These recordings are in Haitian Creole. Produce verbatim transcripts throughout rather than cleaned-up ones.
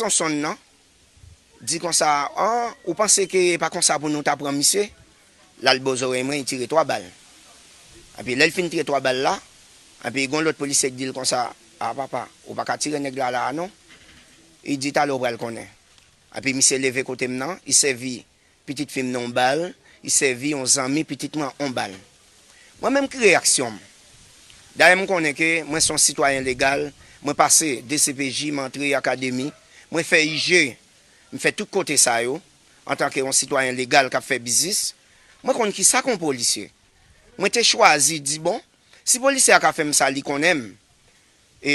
Sonson nan di konsa, "An, ou panse ke e pa konsa pou nou ta pran misye?" L al bò zòrèy mwen, li tire twa bal. Epi lè l fin tire twa bal la, epi gen yon lòt polisye ki di l konsa, "A papa, ou pa ka tire nèg la la a non." Li di, "Talè w pral konnen." Epi misye leve kote m nan, li sèvi pitit fi m nan yon bal, li sèvi yon zanmi pitit mwen an yon bal. Mwen menm ki reyaksyon m? Dayè m konnen ke mwen se yon sitwayen legal, mwen pase D C P J, m antre akademi, mwen fè I G, m fè tout kote sa yo, antanke yon sitwayen legal k ap fè biznis, mwen konn kisa k yon polisye. Mwen te chwazi di, bon, si polisye a ka fè m sa, li konnen m, e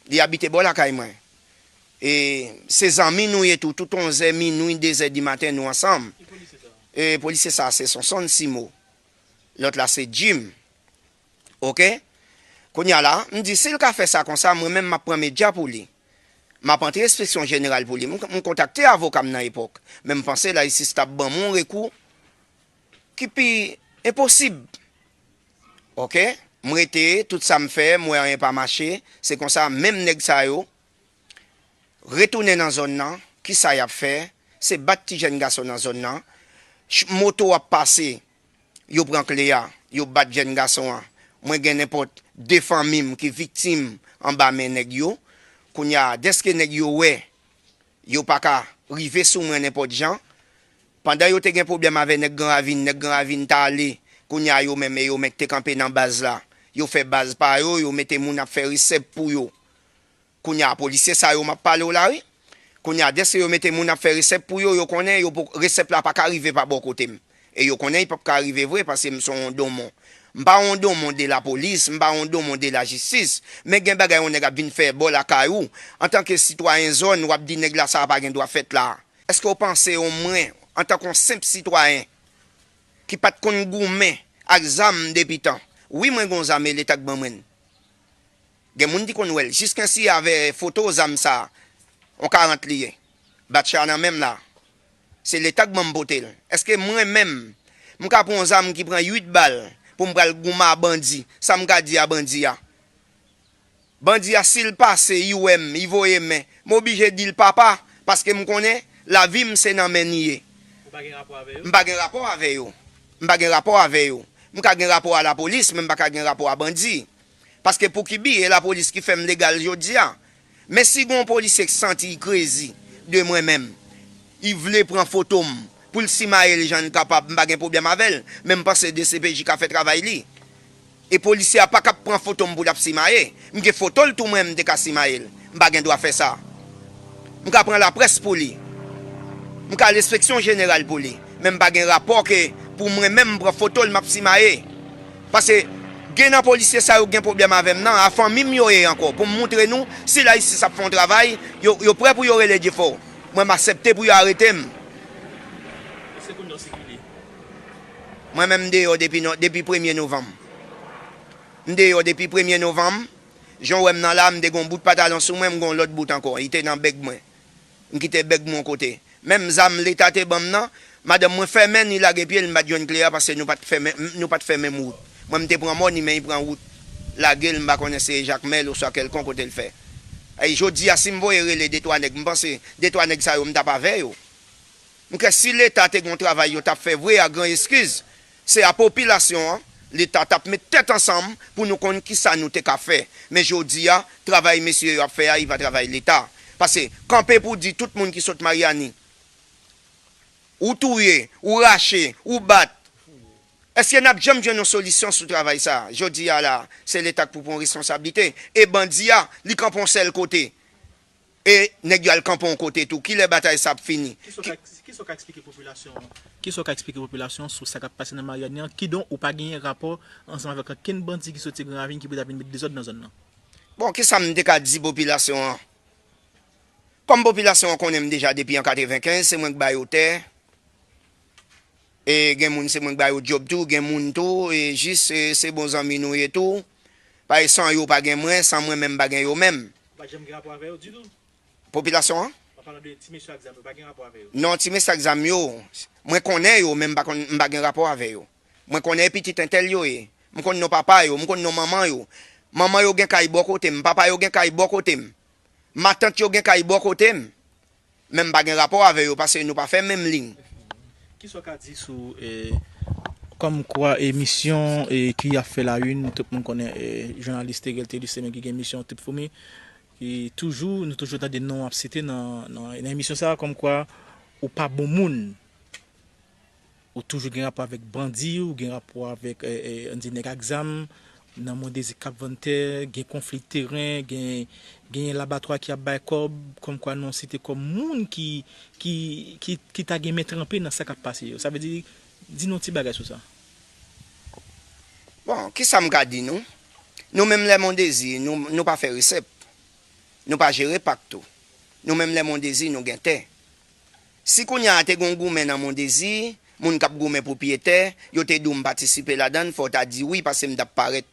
li abite bò lakay mwen. E se zanmi nou ye tou, tout onzè, minwi, dezè di maten, nou ansanm. Ki polisye sa? E polisye sa, se Sonson Simo. Lòt la, se Jim. Oke? Kounye a la, m di, si l ka fè sa konsa, mwen menm, m ap pran medya pou li. M ap antre enspeksyon jeneral pou li. M, m kontakte avoka m nan epòk. Men m panse lajistis t ap ban m yon rekou ki pi enposib. Oke? M rete, tout sa m fè, m wè anyen pa mache. Se konsa, menm nèg sa yo, retounen nan zòn nan, kisa y ap fè? Se bat ti jèn gason nan zòn nan. Ch-, moto ap pase, yo pran kle a, yo bat jèn gason an. Mwen gen nenpòt de fanmi m ki viktim anba men nèg yo. Kounye a, dèske nèg yo wè, yo pa ka rive sou mwen nenpòt jan. Pandan yo te gen pwoblèm avè nèg Gran Ravin, nèg Gran Ravin t ale. Kounye a, yo menm, e yo menm te kanpe nan baz la. Yo fè baz pa yo, yo mete moun ap fè resèp pou yo. Kounye a, polisye sa yo m ap pale w la, wi. Kounye a, dèske yo mete moun ap fè resèp pou yo, yo konnen yo po-, resèp la pa ka rive pa bò kote m. E yo konnen li p ap ka rive vre, paske m se yon donmon. M pa yon donmon de lapolis, m pa yon donmon de lajistis. Men gen bagay yon nèg ap vin fè bò lakay ou. Antanke sitwayen zòn, w ap di nèg la sa a pa gen dwa fèt la. Èske w panse w mwen, antanke yon senp sitwayen, ki pa t konn goumen ak zam depi tan? Wi, mwen gen yon zam e Leta k ban mwen l. Gen moun ki konn wè l. Jiskensi avè foto zam sa a, yon karant li ye. Batcha nan men m la. Se Leta k ban m pote l. Èske mwen menm, m ka pran yon zam ki pran uit bal pou m pral goumen a bandi? Sa m ka di a bandi a? Bandi a, si l pase, li wè m, li voye men, m oblije di l papa, paske m konnen lavi m se nan men n li ye. Ou pa gen rapò avè yo? M pa gen rapò avè yo. M pa gen rapò avè yo. M ka gen rapò a lapolis, men m pa ka gen rapò a bandi. Paske poukibi, e lapolis ki fè m legal jodi a. Men si gen yon polisye k santi l krezi de mwen menm, li vle pran foto m pou l simaye l jan l kapab, m pa gen pwoblèm avè l. Men m panse D C P J ka fè travay li. E polisye a pa ka ap pran foto m pou l ap simaye. M gen foto l tou mwen, m te ka simaye l. M pa gen dwa fè sa. M ka pran laprès pou li. M ka al enspeksyon jeneral pou li. Men m pa gen rapò ke pou mwen menm m pran foto l, m ap simaye. Paske gen nan polisye sa yo k gen pwoblèm avè m nan, a fanmi m yo ye ankò. Pou m moutre nou, si lajistis ap fè yon travay, yo, yo prè pou yo rele dye fò. Mwen, m aksepte pou yo arete m. Èske kounye a w sikile? Mwen menm, m deyò depi no-, depi premye novanm. M deyò depi premye novanm. Jan w wè m nan la, m te gen yon bout patalon sou mwen, m gen yon lòt bout ankò. Li te nan bèg mwen. M kite bèg mwen yon kote. Menm zam Leta te ban m nan, madanm mwen fèmen, li lage pye l, m pa t jwenn kle a, paske nou pa t fè men, nou pa t fè menm wout. Mwen, m te pran Mòni, men li pran wout Lagel, m pa konnen se Jakmèl oswa kèlkonk kote l fè. E jodi a, si m voye rele de twa nèg, m panse de twa nèg sa yo, m t ap avè yo. M kwè si Leta te gen yon travay yo t ap fè vre, a gran eskiz, se a popilasyon an, Leta t ap met tèt ansanm pou nou konn kisa nou te ka fè. Men jodi a, travay mesye yo ap fè a, li pa travay Leta. Paske kanpe pou di tout moun ki sot Maryani, ou touye, ou rache, ou bat. Èske n ap janm jwenn yon solisyon sou travay sa a? Jodi a la, se Leta k pou pran responsablite. E bandi a, li kanpe yon sèl kote. E nèg yo al kanpe yon kote tou. Kilè batay sa ap fini? Kisa w ka, kisa w ka eksplike popilasyon an? Kisa w ka eksplike popilasyon an sou sa k ap pase nan Maryani an? Kidonk, ou pa genyen rapò ansanm avèk ankenn bandi ki soti Gran Ravin ki pou ta vin met dezòd nan zòn nan? Bon, kisa m te ka di popilasyon an? Kòm popilasyon an konnen m deja depi an katrevenkenz, se mwen k ba yo tè. E gen moun se mwen k ba yo djòb tou, gen moun tou, e jis, e se bon zanmi nou ye tou. Paske san yo pa gen mwen, san mwen menm pa gen yo menm. Ou pa janm gen rapò avè yo ditou? Popilasyon an? An palan de ti mesye ak zam yo, pa gen rapò avè yo? Non, ti mesye ak zam yo, mwen konnen yo, men m pa konn, m pa gen rapò avè yo. Mwen konnen e pitit entèl yo ye. M konn non papa yo, m konn non manman yo. Manman yo gen kay bò kote m, papa yo gen kay bò kote m. Matant yo gen kay bò kote m. Men m pa gen rapò avè yo paske nou pa fè menm liy. Kisa w ka di sou eh, kòm kwa emisyon eh, ki ap fè la une, tout moun konnen eh, jounalis Terrell Thelus se men ki gen emisyon Trip Foumi, ki toujou, nou toujou tande non ap site nan, nan, nan emisyon sa, kòm kwa ou pa bon moun. Ou toujou gen rapò avèk bandi, ou gen rapò avèk eh, eh, ann di nèg ak zam, nan Mondezi k ap vann tè, gen konfli teren, gen gen labatwa ki ap bay kòb, kòm kwa non site kòm moun ki ki ki ki ta gen men tranpe nan sa k ap pase yo. Sa vle di, di nou ti bagay sou sa. Bon, kisa m ka di nou? Nou menm lè Mondezi, nou, nou pa fè resèp. Nou pa jere pak tou. Nou menm lè Mondezi, nou gen tè. Si kounye a te gon goumen nan Mondezi, moun k ap goumen pwopyetè, yo te di w m patisipe ladan l, fò w ta di wi paske m t ap parèt